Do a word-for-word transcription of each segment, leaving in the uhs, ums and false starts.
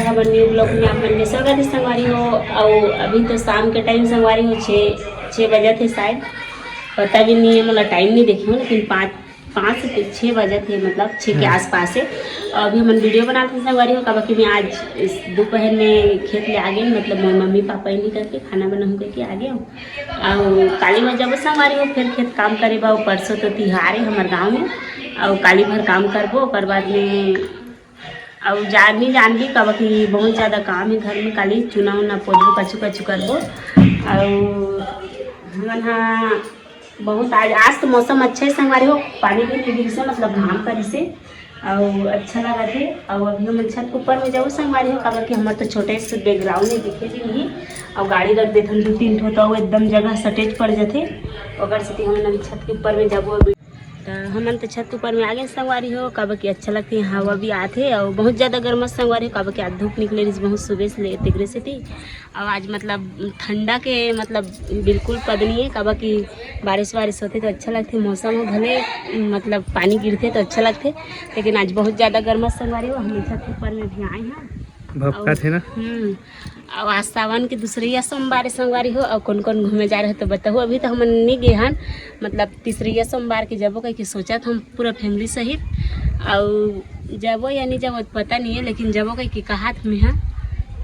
हमर new blog में आप मन के स्वागत है संगवारी हो। अउ अभी तो शाम के टाइम संगवारी हो, छः छः बजत है शायद, पता भी नहीं है, मतलब टाइम नहीं देखे हो, लेकिन पाँच पाँच से छः बजत है, मतलब छः के हम्म। आसपास है। और अभी हमन वीडियो बनाते हैं संगवारी हो, काबर कि मैं आज इस दोपहर में खेत ले आ गए, मतलब मोर मम्मी पापा इन्हीं करके खाना बनाऊँ करके आ गया हूँ। और काली में जब संगवारी हो फिर खेत काम करे बा, परसों तो तिहार है हमारे गाँव में, और काली भर काम करबो, ओकर बाद में अउ जान नहीं जानबी, काबर कि बहुत ज़्यादा काम है घर में, काली चुना उना पोतबो, कछु कछु करबो। अउ हमन हा बहुत आज, आज तो मौसम अच्छा है संगवारी हो, पानी भी नहीं गिरिस है, मतलब घाम करिस है, अउ अच्छा लगा थे। अउ अभी हमन छत के ऊपर में जाऊ संगवारी हो, काबर कि हमर तो छोटे से बैकग्राउंड है, दिखे भी नहीं। अउ गाड़ी रख देथन दो तीन ठो, तो एकदम जगह सटेज पड़ जाथे, ओकर सेती हमन अभी छत के ऊपर में जाबो अभी। त हमन तो छत ऊपर में आ गए संगवारी हो, काबर कि अच्छा लगथे, हवा भी आथे अउ बहुत ज़्यादा गर्मस संगवारी हो, काबर कि आज धूप निकले रहिस बहुत सुबह से ले, तेकरे सेती। अउ आज मतलब ठंडा के मतलब बिल्कुल पद नहीं है, काबर कि बारिश वारिश होथे तो अच्छा लगथे, मौसम हो भले मतलब पानी गिरथे तो अच्छा लगथे, लेकिन आज बहुत ज़्यादा गर्मस संगवारी हो, हम छत ऊपर में भी आए हैं। भभका अउ थे ना? हम्म। अउ आज सावन के दूसरइया सोमवार है संगवारी हो, अउ कौन कौन घूमे जा रहे हो तो बताओ। अभी तो हमन नहीं गए हन, मतलब तीसरइया सोमवार के जबो कह के सोचत हम पूरा फैमिली सहित। अउ जबो या नहीं जबो पता नहीं है, लेकिन जबो कह के कहात में हाँ।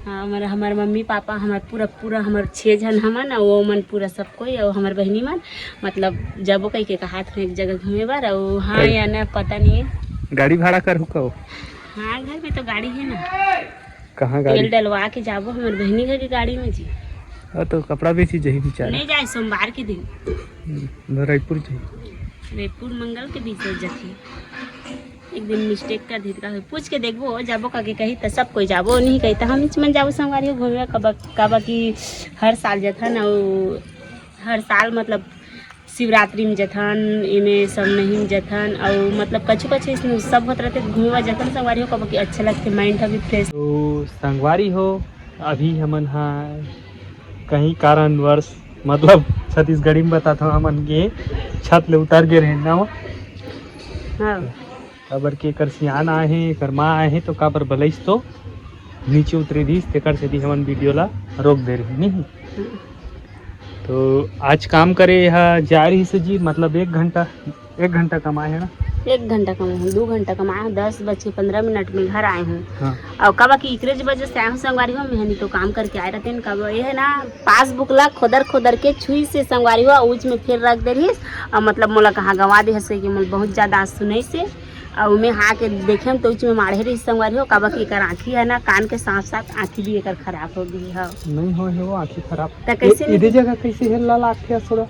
हाँ, हमार हमार मम्मी पापा, हमार पूरा पूरा हमार छः जन हमन, अउ वो मन पूरा सब कोई, अउ हमार बहिनी मन, मतलब जबो कह के कहात में एक जगह घूमे बर। अउ हाँ गाड़ी या ना पता नहीं है। गाड़ी भाड़ा कर हुका हो? हाँ, घर में तो गाड़ी है ना। कहाँ गाड़ी? तेल डलवा के जाबो हमर बहिनी घर के गाड़ी में जी। हाँ, तो कपड़ा बेची जही बेचारा। नहीं जाए सोमवार के दिन। हम्म, रायपुर जही। रायपुर मंगल के बीच में जथे। एक दिन मिस्टेक कर दी तो पूछ के देखबो, जाबो काके कही तो सब कोई जाबो, नहीं कही तो हम इच मन जाबो संगवारी हो घूमे। काबर काबर कि हर साल जथन, अउ हर साल मतलब शिवरात्रि में जथन, एमे सब नहीं में जथन, अउ मतलब कछु कछु इसमें उत्सव होत रहते, घूमे बर जथन संगवारी हो, काबर कि अच्छा लगथे, माइंड भी फ्रेश। तो संगवारी हो, अभी हमन हा कहीं कारणवश, मतलब छत्तीसगढ़ी में बताथव, हमन के छत ले उतर गे रहे ना वो। हाँ। काबर के एकर सियान आए हे, एकर माँ आए हे, तो काबर बलइस तो नीचे उतरे दिस, तेकर सेती हमन वीडियो ला रोक दे रहे, नहीं? तो आज काम करे हा जा रही से जी, मतलब एक घंटा, एक घंटा कमाए है ना? एक घंटा कमाए हूँ, दो घंटा कमाए हूँ, दस बज के पंद्रह मिनट में घर आए हूँ। हाँ। अउ काबर कि इकरे वजह से आए हूँ संगवारी हो, मैं नहीं तो काम करके आए रहते हैं। काबर ये है ना, पासबुक ला खोदर खोदर के छुई से संगवारी हो, उच में फिर रख दे रही। अउ मतलब मोला कहाँ गंवा दे हस कि मोला बहुत ज़्यादा आज सुनई से। अउ मैं हा के देखे तो उच में माढ़े रही संगवारी हो, काबर कि एकर आँखी है ना, कान के साथ साथ आँखी भी एकर खराब हो गई है। नहीं हो, हो आँखी खराब। त कैसे ए-, नहीं? एदे जगह कैसे हेलला लागथे असुरा?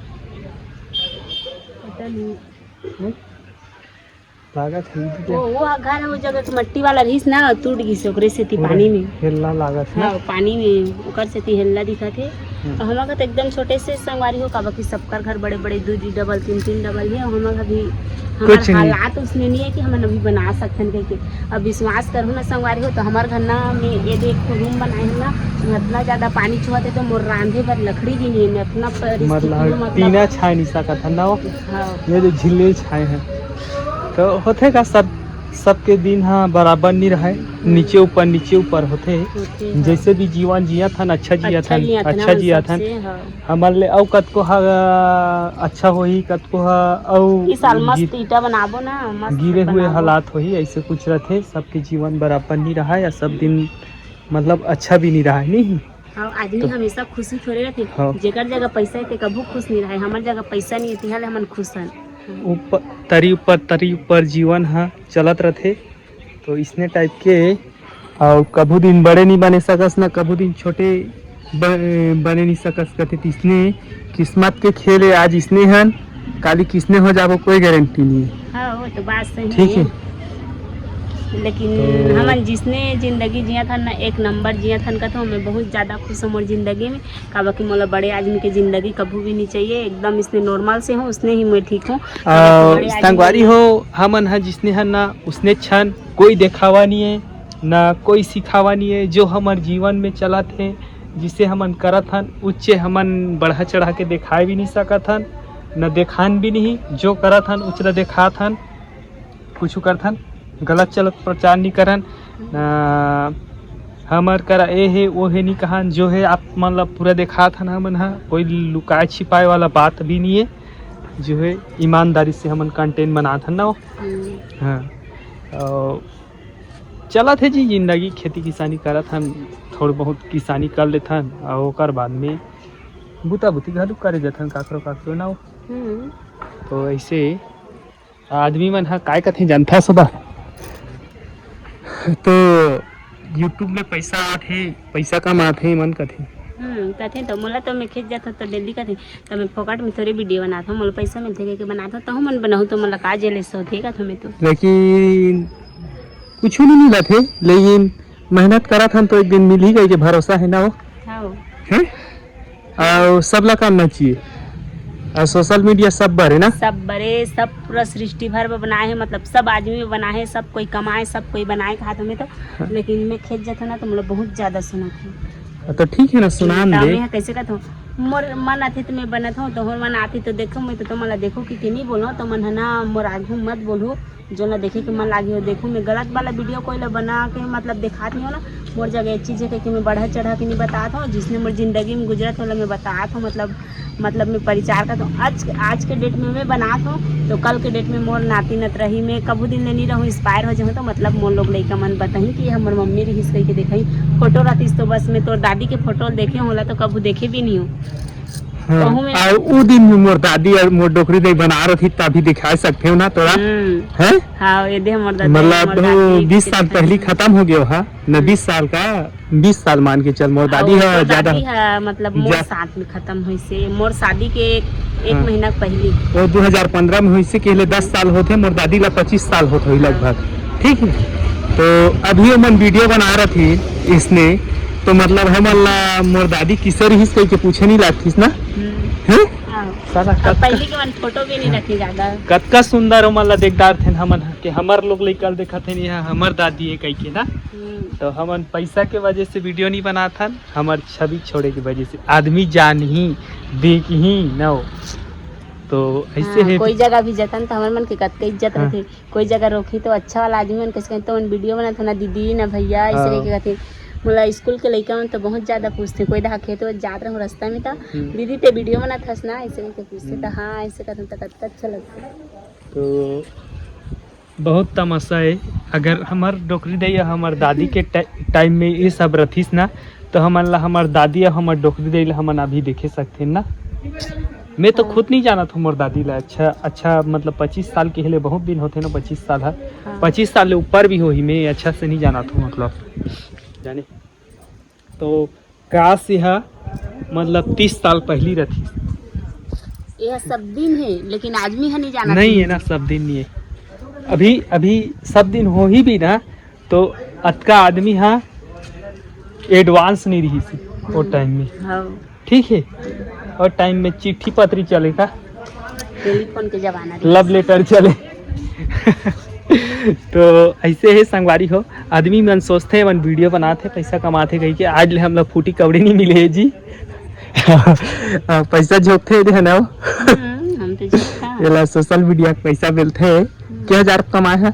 पता नहीं। हम्म? लागत हे, ठीक है। वो, वो घर है, वो जगह के मट्टी वाला रहिस ना, टूट गिस ओकरे सेती पूरा पानी में। हेलना लागत हे ना? हाँ, पानी में, ओकर सेती हेलना दिखत हे। हम्म। अउ हमर घर तो एकदम छोटे से संगवारी हो, काबर कि सबकर घर बड़े-बड़े, दू, दू डबल, तीन, तीन डबल हे, अउ हमर घर भी, हमर कुछ नहीं। हालात उसने नहीं है कि हमन अभी बना सकथन कह के। अब विश्वास करहु ना संगवारी हो, तो हमर घर ना में ये देख रूम बनाए हन ना, इतना ज़्यादा पानी छुआथे तो मोर रांधे बर लकड़ी भी नहीं है, मैं इतना परिस्थिति मतलब में, मतलब टीना छाए नहीं सकत हन ना वो। हाँ। ये जो झिल्ले छाए हैं। तो होथे का सब, सबके दिन हा बराबर नहीं रहे, हम्म। नीचे ऊपर, नीचे ऊपर होथे। होथे, हाँ। जैसे भी जीवन जियत हन, अच्छा जियत अच्छा हन, जियत हन, अच्छा हम जियत हन। सबसे, हाँ। हमर ले अउ कतको हा अच्छा होही, कतको हा अउ इस साल मस्त गिर-, ईटा बनाबो ना, मस्त गिरे हुए बनाबो। हालात होही, ऐसे कुछ रथे। सबके जीवन बराबर नहीं रहा या सब दिन मतलब अच्छा भी नहीं रहा है, नहीं? हाँ, आदमी तो हमेशा खुशी थोड़े रहते। हाँ। जेकर जगह पैसा है, ते कभू खुश नहीं रहे। हमर जगह पैसा नहीं है, तिहां ले हमन खुश हन। ऊपर, तरी ऊपर, तरी ऊपर जीवन ह चलत रथे। तो इसने टाइप के, अउ कभू दिन बड़े नहीं बने सकस, ना कभू दिन छोटे ब-, बने नहीं सकस कथे। तिसने किस्मत के खेल है, आज इसने हन, काली किसने हो जाबो, कोई गारंटी नहीं है। हाँ, वो तो बात सही ठीक है। है। लेकिन तो हमन जिसने जिंदगी जियत हन ना, एक नंबर जियत हन कथों, मैं बहुत ज़्यादा खुश हूँ मोर जिंदगी में। काबर कि मोला बड़े आदमी के जिंदगी कभू भी नहीं चाहिए, एकदम इसने नॉर्मल से हूँ, उसने ही मैं ठीक हूँ। काबर कि अउ बड़े आदमी संगवारी में हो, हमन ह जिसने हन ना, उसने छन, कोई देखावा नहीं है, ना कोई सिखावा नहीं है। जो हमर जीवन में चलत है, जिसे हमन करत हन, उच्चे हमन बढ़ा चढ़ा के देखाए भी नहीं सकत हन, न देखान भी नहीं। जो करत हन, उचला देखात हन, कुछ करत हन, गलत चलत प्रचार नहीं करन, न हमर करा ए हे, ओ हे नी कहान, जो हे आप मन ला पूरा देखात हन हमन ह, कोई लुकाए छिपाए वाला बात भी नी हे, जो हे ईमानदारी से हमन content बनात हन ना वो। हम्म। हाँ, अउ चलत हे जी जिंदगी, खेती किसानी करत हन, थोड़ बहुत किसानी कर लेथन, अउ ओकर बाद में बुता बुती घलो करे जथन काकरो काकरो ना वो। हम्म। तो ऐसे आदमी मन ह काय कथे जानथा सदा? तो YouTube में पैसा आथे, पैसा कमाथे मन कथे। हम्म, कथे तो मोला तो मैं खेत जाथों तो daily कथे, तो मैं फोकट में थोड़ी video बनाथों, मोला पैसा मिलथे कहिके बनाथों, तहूँ मन बनाहू तो मोला का jealous होथे कथों मैं तो। लेकिन कुछ नहीं मिलत हे, लेकिन मेहनत करत हन तो एक दिन मिलही कहिके भरोसा हे ना वो। हाँ। हैं? अउ सब ला करना चाहिए। अउ social media सब बर हे ना? सब बर हे, सब पूरा सृष्टि भर में बनाए हे, मतलब सब आदमी में बनाए हे, सब कोई कमाए, सब कोई बनाए के हाथ में तो। हाँ। लेकिन मैं खेत जाथों ना तो मोला बहुत ज्यादा सुनाथे। हाँ, तो ठीक हे ना, सुनान दे। मैं कइसे कथों, मोर मन आथे तो मैं बनाथों, तो मोर मन आथे तो देखों, मैं तो तुमन ला देखों कि, कि नहीं बोलों, तो मन ह ना मोर आगू मत बोलहू। जो ना देखे के मन लागे हो, देखो, मैं गलत वाला video कोई ला बना के, मतलब, दिखात नहीं हो ना। मोर जगह एक चीज है कि मैं बढ़ा चढ़ा के नहीं बतात हूँ, जिसने मोर जिंदगी में गुजरत होला, मैं बतात हूँ, मतलब, मतलब, मैं परिचार करत हूँ। आज, आज के date में मैं बनात हूँ, तो कल के date में मोर नाती नतरही में कभू दिन ले नहीं रहूँ, expire हो जाऊँ, तो, मतलब, मोर लोग लइका मन बताही कि हमर मम्मी रहिस कहिके देखाही। फोटो रहतिस तो बस मैं तोर दादी के फोटो देखे होला, तो कभू देखे भी नहीं हूँ। हाँ, कहूँ में आ, उ दिन में मोर दादी अउ मोर डोकरी दई बना रही, तभी दिखा सकते हो ना तोरा। हम्म। हैं? हाँ, ये दे हमर दादी, मतलब, हमर दादी बीस साल पहली खत्म हो गयो हा, ना, हम्म। बीस साल का, बीस साल मान के चल, मोर दादी और है, तो ज्यादा दादी है, मतलब, मोर जा- साथ में खत्म होइस हे, मोर शादी के एक, एक हाँ। महीना पहली। वो दो हज़ार पन्द्रह में होइस हे, कहले दस साल होत हे, मोर दादी ला पच्चीस साल होत होही हाँ। लगभग, ठीक है। तो अभी हमन video बना रही थी इसने, तो मतलब हमन ला मोर दादी किसे रहिस कहिके पूछे नहीं लागतिस ना, हम्म। हैं? हाँ। साला अब कतका पहले के मन फोटो भी नहीं रखे ज्यादा। कतका सुंदर ओमन ला देखदार थे हमन ह, कि हमर लोग लइका ल देखत हे, ये हमर दादी है कहिके ना। हम्म। तो हमन पैसा के वजह से video नहीं बनात हन, हमर छवि छोड़े के वजह से आदमी जानही, देखही ना वो। तो ऐसे हाँ, है। कोई जगह भी जतन तो हमर मन के कतका इज्जत हाँ। रखे। कोई जगह रोकही तो अच्छा वाला आदमी मन कइसे कहिथे, तो मन video बनात हो ना दीदी ना भैया, ऐसे हाँ। कहिके कहिथे। मोला स्कूल के लइका मन तो बहुत ज्यादा पूछथे, कोई दहा खेत वेत जात रहूँ रास्ता में तो, हम्म। "दीदी ते video बनात हस ना?" ऐसे कहिके पूछथे, तो हम्म। हाँ, ऐसे कहिथे तो कतका अच्छा लगथे। तो बहुत तमाशा है, अगर हमर डोकरी दई या हमर दादी के टा-, time में ये सब रथिस ना, तो हमन ला हमर दादी या हमर डोकरी दई ला हमन अभी देखे सकथे ना। मैं तो हाँ। खुद नहीं जानत हूँ मोर दादी ला। अच्छा, अच्छा, मतलब, पच्चीस साल के हेले, बहुत दिन होथे ना, पच्चीस साल है, हाँ। पच्चीस साल ले ऊपर भी होही, मैं अच्छा से नहीं जानत हूँ, मतलब, जाने। तो काश यह, मतलब, तीस साल पहली रथिस। यह सब दिन है, लेकिन आदमी है नहीं जानत नहीं है। है ना, सब दिन नहीं है। अभी, अभी सब दिन होही भी ना, तो अतका आदमी हा advance नहीं रहिस वो time में। हाँ। ठीक है, और time में चिट्ठी पत्री चले का, telephone के जमाना रहिस। Love letter चले। तो ऐसे है संगवारी हो, आदमी मन सोचथे, मन video बनाथे, पैसा कमाथे कहिके, आज ले हमला फूटी कौड़ी नहीं मिले है जी। पैसा झोंकथे दे है ना वो। हम्म, हम तो झोंकथन। एला social media के पैसा मिलथे। हम्म। के हजार कमाए है?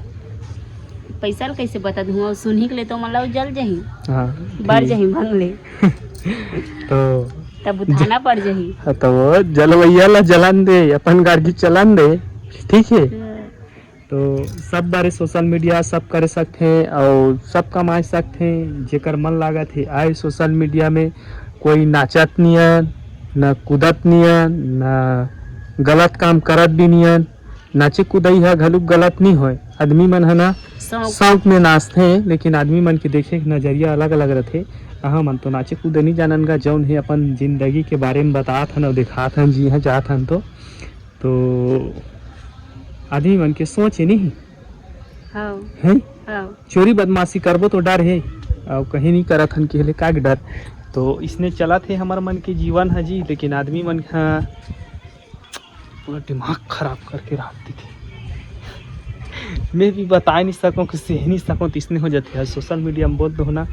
पैसा ल कइसे बता दूँ? अब सुनही के ले तो मतलब जल जही। हाँ, बर ठीक। जही भंग ले। तो तब उठाना पड़ जही। हाँ, तो वो जलवैया ला जलन दे, अपन गाड़ी चलन दे, ठीक है? हाँ। तो सब बारे social media सब करे सकथे अउ सब कमाए सकथे, जेकर मन लागत हे आए social media में। कोई नाचत नियन, ना कूदत नियन, ना गलत काम करत भी नियन। नाचे कूदई ह घलो गलत नी होय, आदमी मन ह ना शौक। शौक में नाचथे, लेकिन आदमी मन के देखे के नजरिया अलग-अलग रथे। अहाँ मन तो नाचे कूदे नी जानन गा, जौन हे अपन जिंदगी के बारे में बतात हन अउ देखात हन, जी हाँ, जात हन तो। तो आदमी मन के सोच हे नहीं। हाँ। हैं? हाँ। चोरी बदमाशी करबो तो डर हे, अउ कहीं नहीं करत हन, केहले का डर। तो इसने चलत हे हमर मन के जीवन ह जी, लेकिन आदमी मन ह पूरा दिमाग खराब करके रख देथे। मैं भी बताए नहीं सकूँ कि सह नहीं सकूँ, तो इसने हो जाथे। आज social media में बोल दो ना,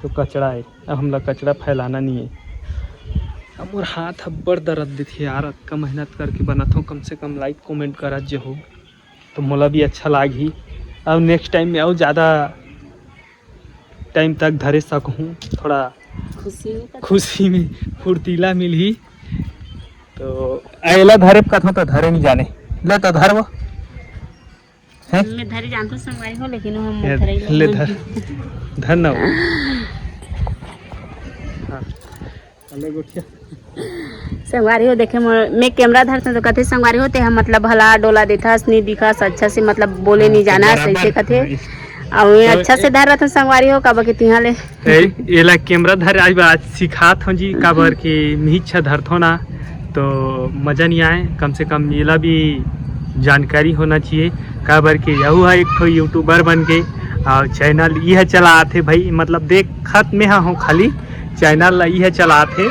तो कचरा है। अब हमला कचरा फैलाना नहीं है। अब मोर हाथ अब्बड़ दर्द देथे यार, अतका मेहनत करके बनाथों, कम से कम like comment करत जहो, तो मोला भी अच्छा लागही। अब next time में अउ ज़्यादा टाइम तक धरे सकहूँ, थोड़ा खुशी में तो खुशी में फुर्तीला मिलही। तो एला धरे कथों तो धरे नहीं जाने, ले तो धर वो। हैं? मैं धरे जानता हूँ संगवारी हो, लेकिन वो हम ये धरे ही ले नहीं। धर, धर ना वो। हाँ, ले गोठिया। संगवारी हो, देखे मोर, मैं कैमरा धरते तो कथे संगवारी हो, ते हम मतलब भला डोला देथस, नहीं दिखस, अच्छा से मतलब बोले हाँ, नहीं तो जाना, बराबर सही से कथे। वही। और ये तो अच्छा से ए- धर रहा था संगवारी हो, काबर के तिहाँ ले। ए, एला कैमरा धर आज, आज सिखात हो जी, काबर के मिहिच्छा धरथो ना, तो मजा नहीं आए। कम से कम एला भी जानकारी होना चाहिए, काबर के यहू है एक ठो यूट्यूबर बन के, और चैनल यह चलात हे भाई, मतलब देखत में हा हो खाली, चैनल ला यह चलात हे,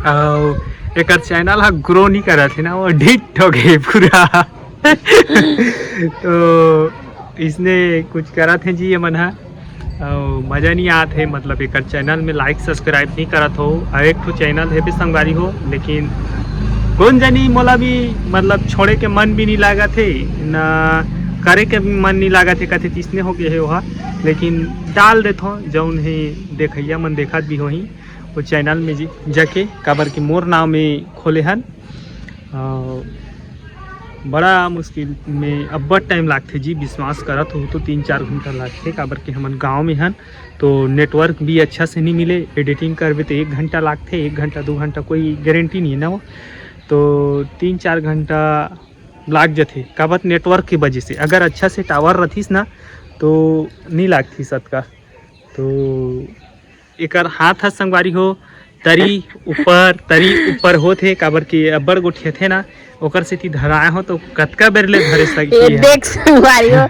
और एकर चैनल हा ग्रो नहीं करत हे ना, वो ढिट हो गए पूरा। तो इसने कुछ करत हे जी ये मन हा, अउ मजा नहीं आत हे, मतलब एकर चैनल में लाइक सब्सक्राइब नहीं करत हो। अउ एक ठो चैनल हे भी संगवारी हो, लेकिन कौन जानी मोला भी मतलब छोड़े के मन भी नहीं लागत हे, ना करे के भी मन नहीं लागत हे, कथे तिसने हो गए हे ओहा। लेकिन डाल देथो, जौन हे देखैया मन देखत भी होही वो चैनल में जी जाके, काबर के मोर नाम में खोले हन। अउ बड़ा मुश्किल में अब्बड़ टाइम लागथे जी, विश्वास करत हो तो तीन चार घंटा लागथे, काबर के हमन गांव में हन तो नेटवर्क भी अच्छा से नहीं मिले। एडिटिंग करबे तो एक घंटा लागथे, एक घंटा दो घंटा कोई गारंटी नहीं है ना वो, तो तीन चार घंटा लाग जथे, काबर नेटवर्क की वजह से। अगर अच्छा से टावर रथिस ना तो नहीं लागथिस अतका। तो एकर हाथ ह संगवारी हो तरी ऊपर, तरी ऊपर होत हे, काबर कि अब्बड़ गोठियाथे ना, ओकर सेती धराए हो तो कतका बेर ले धरे सकही ये है। देख संगवारी हो,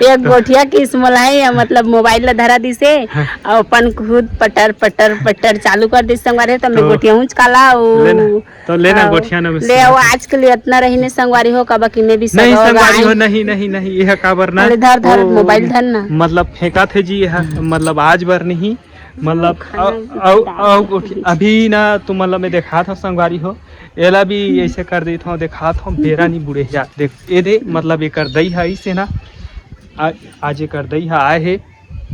एक गोठिया किस मोला है, मतलब मोबाइल ला धरा दिसे हाँ। और अपन खुद पटर पटर पटर चालू कर दिस संगवारी हो, तो मैं तो गोठिया ऊंच काला ले ना, तो ले ना हाँ, गोठिया ना में ले आओ, आज के लिए इतना रही ने संगवारी हो, काबर कि मैं भी नहीं सगा संगवारी गाय। हो, नहीं, नहीं, नहीं, यह काबर ना, अरे धर, धर, वो मोबाइल धर ना। मतलब फेंका थे जी, यह मतलब आज बर नहीं, मतलब खाना अउ, भी अउ, डाल अउ दे। गोठिया, अभी ना तो मतलब मैं देखा था संगवारी हो, एला भी ऐसे कर देता हूँ, देखा था बेरा नहीं बुड़े यार। देख ये दे, मतलब एकर दई है इसे ना, आ, आज एकर दई है आए है,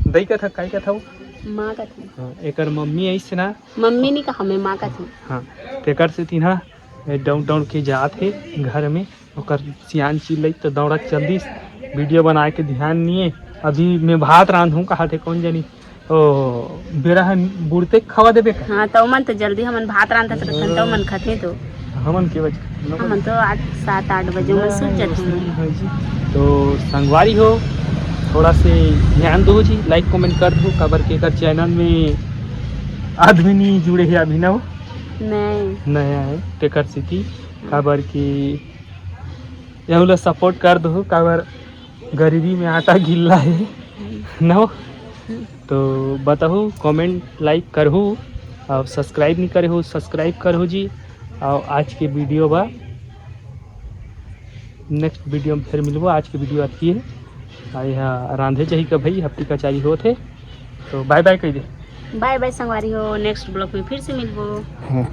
दई का था, काई का था वो? माँ का था। हाँ, एकर मम्मी ऐसे ना। मम्मी नहीं कहा, मैं माँ का थी। हाँ, तेकर से तिन्हा ए, दौड़ दौड़ के जात हे घर में, ओकर सियान चिल्लई तो दौड़त चल दिस, वीडियो बनाए के ध्यान निये। अभी मैं भात रांधहूँ कहा थे, कौन जानी ओ बेरा हन बुड़ते खवा देबे का। हाँ, तो मन तो जल्दी हमन भात रांधत रहथन, तो मन खथे तो। हमन के बजे? हमन तो आठ, सात, आठ बजे मन सूत नहीं, जथन। उसने नहीं होई जी। तो संगवारी हो, थोड़ा से ध्यान दो जी, लाइक कमेंट कर दो, काबर के एकर चैनल में आदमी नहीं जुड़े हे अभी ना वो। नहीं। नया है, तेकर सेती, काबर कि यहू ला सपोर्ट कर दहू, काबर गरीबी में आटा गिल्ला है, न हो? तो बताहू, कमेंट, लाइक करहू, और सब्सक्राइब नहीं करे हो, सब्सक्राइब करहू जी। और आज के वीडियो बा, नेक्स्ट वीडियो में फिर मिलबो। आज के वीडियो अतकी है। और यहाँ रांधे जाही का भाई, हफ्ती का चारी होत है, तो बाय बाय कह दे। बाय बाय संगवारी हो, नेक्स्ट ब्लॉग में फिर से मिलबो। हाँ।